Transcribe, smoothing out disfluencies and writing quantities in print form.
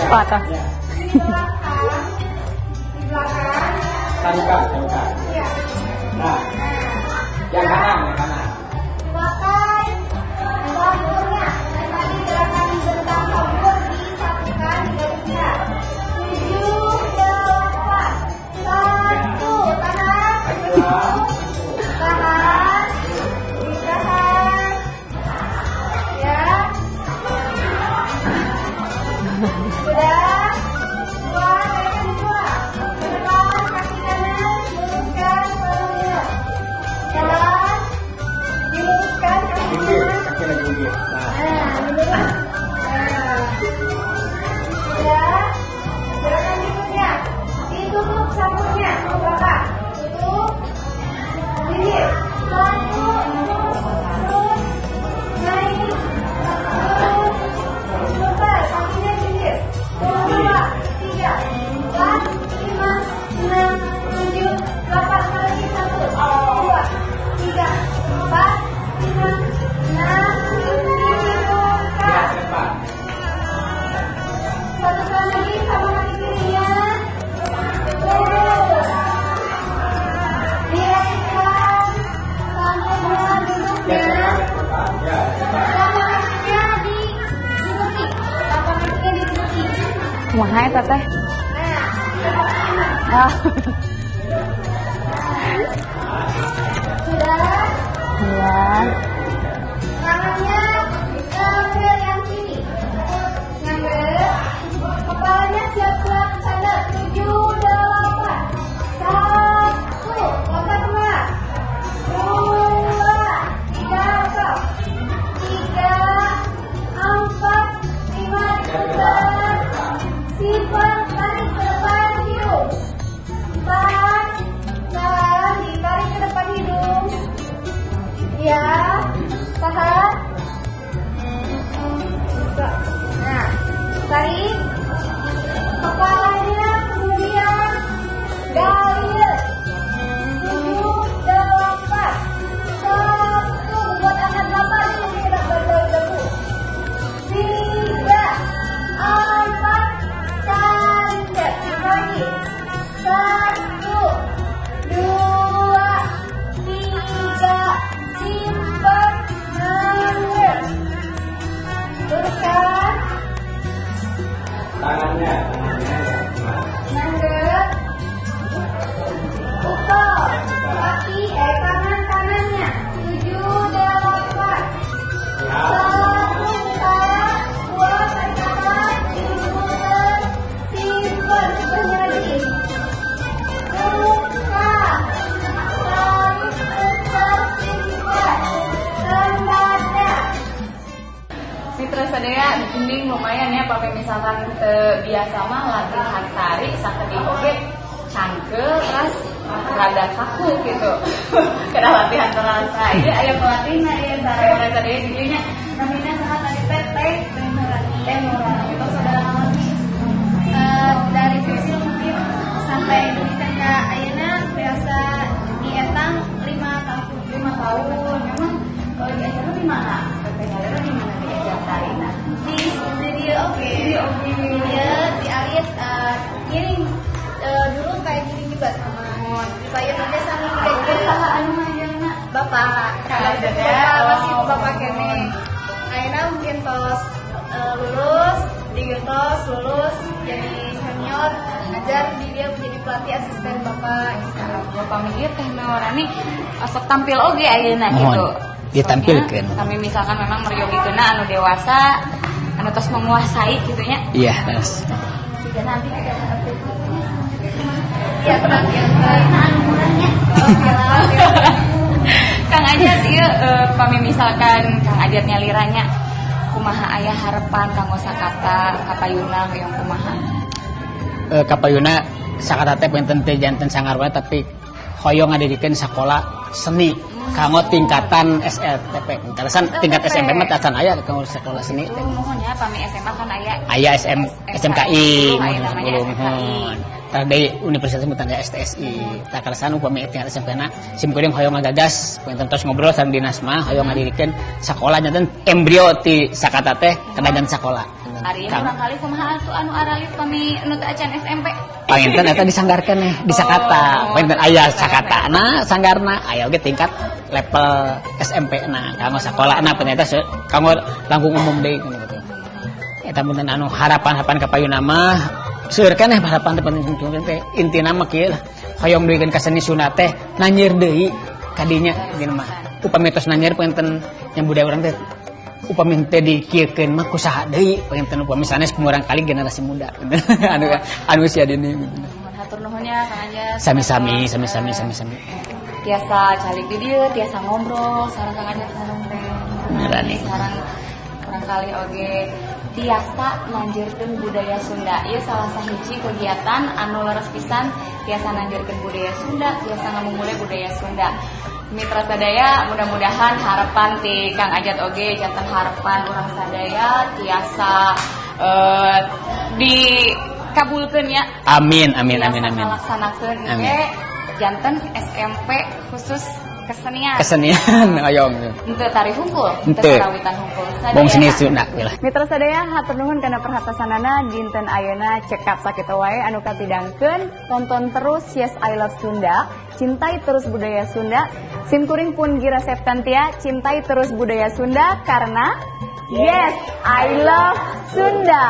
Patah. Di belakang, di belakang. Satukan, satukan. Ya. Nah, yang kanan, yang kanan. Pakai sampurnya. Dan tadi gerakan bentang sampur disatukan, digabungkan. 7, 8, 1, tahan, tahan, ditahan, ya. Sudah, 2, tarikan 2. Ke depan, kaki kanan, luruskan seluruhnya. Jalan, diluruskan kaki Bibir, kanan. Kaki lagi bibir. Nah, Nah, lurus. Nah. Sudah. Gerakan berikutnya. Ditutup sampurnya ke belakang. Tutup. Bibir. 1, terus naik, terus putar, kakinya bibir. 2, 3, 4, 5, 6, 7, 8. Lagi 1, 2, 3, 4, 5, 6, 7, Ya, cepat. Satukan lagi sama kaki kirinya. Terus. Dirapikan sampurnya Ya, duduknya. Cepat, cepat. Ya, cepat. Telapak kakinya di diduduki. Telapak kakinya diduduki. Kumaha eta teh? Nah, telapak kakinya. Ah. Sudah. Iya. Tangannya ngambil yang kiri. Ngambil. Kepalanya siap-siap sana. 7, 8. 1. Loncat kemana? 2, 3, stop. 3, 4, 5, putar. Simpan, tarik ke depan hidung. 4, tahan, ditarik ke depan hidung. Ya, tahan. Nah, tarik kepalanya, kemudian galir. 7, 8, 1, membuat angka 8 ini kita dagu. 3, 4, sanjat. Lagi. 1, 2, 3, simpan, ngambil. Luruskan. Tangannya, tangannya ya. Nah, Nangget. Pukul. Kaki, eh, tangan kanannya. 7, 8. Ya. 1, putar. 2, tarik atas. Putar. Simpan. Sebelahnya lagi. Buka. Tarik, putar, simpan. Tembada. Mitra sadaya, mending lumayan ya, pakai misalkan teu biasa mah latihan tari sakedik oge cangkeul, terus rada kaku gitu karena latihan terasa. Nah, ini aya pelatihna ya, sareng sadaya di dieu nya. Namina saha tadi teh? Teh Teh Nurani itu saudara lagi. Dari kecil mungkin sampai dugi ka ayeuna biasa di etang 5 tahun. 5 tahun. Memang diajarnya di mana Teteh Nurani? Di mana diajar tari? Nah, Di dieu oke. Di oke. Dia di alit ngiring, dulu kayak giring juga sama saya nanti sama Aku saha anu ngajarna? Bapak. Kalau Bapak saya, masih oh. bapak keneh. Ayeuna mungkin tos lulus di tos lulus jadi senior, ngajar di dia menjadi pelatih asisten bapak gitu. Bapak mikir Teh Nurani sok tampil oge ayeuna Mohon, gitu. ditampilkeun. Soalnya kami misalkan memang meryogikeunna anu dewasa, anu tos menguasai gitu nya. Iya, terus. Jika nanti ada Biasa biasa. Nah, anu murahnya. Kang Ajat ieu, pami misalkan Kang Ajat nyaliranya kumaha, aya harapan kanggo Sakata kapayuna hoyong kumaha? Kapayuna Sakata teh punten teh janten sangar wae, tapi hoyong ngadirikeun sakola seni kanggo tingkatan SLTP. Kalasan tingkat SMP mah tacan aya kanggo sekolah seni teh. Itu mohon ya, pami SMA kan aya Aya SM SMKI, aya namanya muhun, SMKI. Muhun. Tah deui universitas mah aya STSI. Tah kalasan upami tingkat SMP na sim kuring hoyong ngagagas, punten tos ngobrol sareng dinas mah hoyong ngadirikeun sakola, janten embrio ti Sakata teh kedagan sakola. Ari kurang kali kumaha atuh anu aralit pami nu teu acan SMP? Panginten eta disanggarkeun nih di sakata. Panginten aya sakatana, sanggarna, aya oge tingkat level SMP na kanggo sakolana ternyata kanggo langkung umum deui gitu. Eta punten anu harapan-harapan ka payuna mah seueur keneh harapan teh penting teh intina mah kieu lah. Hoyong duikeun ka seni Sunda teh nanyir deui kadinya gini mah. Upami tos nanyir panginten yang budaya urang teh upami teh dikieukeun mah kusaha deui panginten upami sanes murang kali generasi muda anu anu usia dini gitu. Hatur nuhun ya Kang Ajat. Sami-sami, sami-sami, sami-sami. Tiasa calik di dieu, tiasa ngobrol sareng Kang Ajat sareng teh. Beneran nih. Sareng kurang kali oge tiasa nanjurkeun budaya Sunda. Ieu salah sahiji kegiatan anu leres pisan tiasa nanjurkeun budaya Sunda, tiasa ngamumule budaya Sunda. Mitra sadaya, mudah-mudahan harapan ti Kang Ajat oge janten harapan urang sadaya tiasa dikabulkeun ya. Amin, amin, amin, amin. Kalaksanakeun Amin. ge janten SMP khusus kesenian. Kesenian hoyong. Henteu tari hungkul, henteu Henteu. karawitan hungkul. Mung seni Sunda we lah. Mitra sadaya, hatur nuhun kana perhatosanana dinten ayeuna cekap sakitu wae anu kapidangkeun. Tonton terus Yes I Love Sunda, cintai terus budaya Sunda. Simkuring pun Gira Septantia, cintai terus budaya Sunda karena Yes I Love Sunda.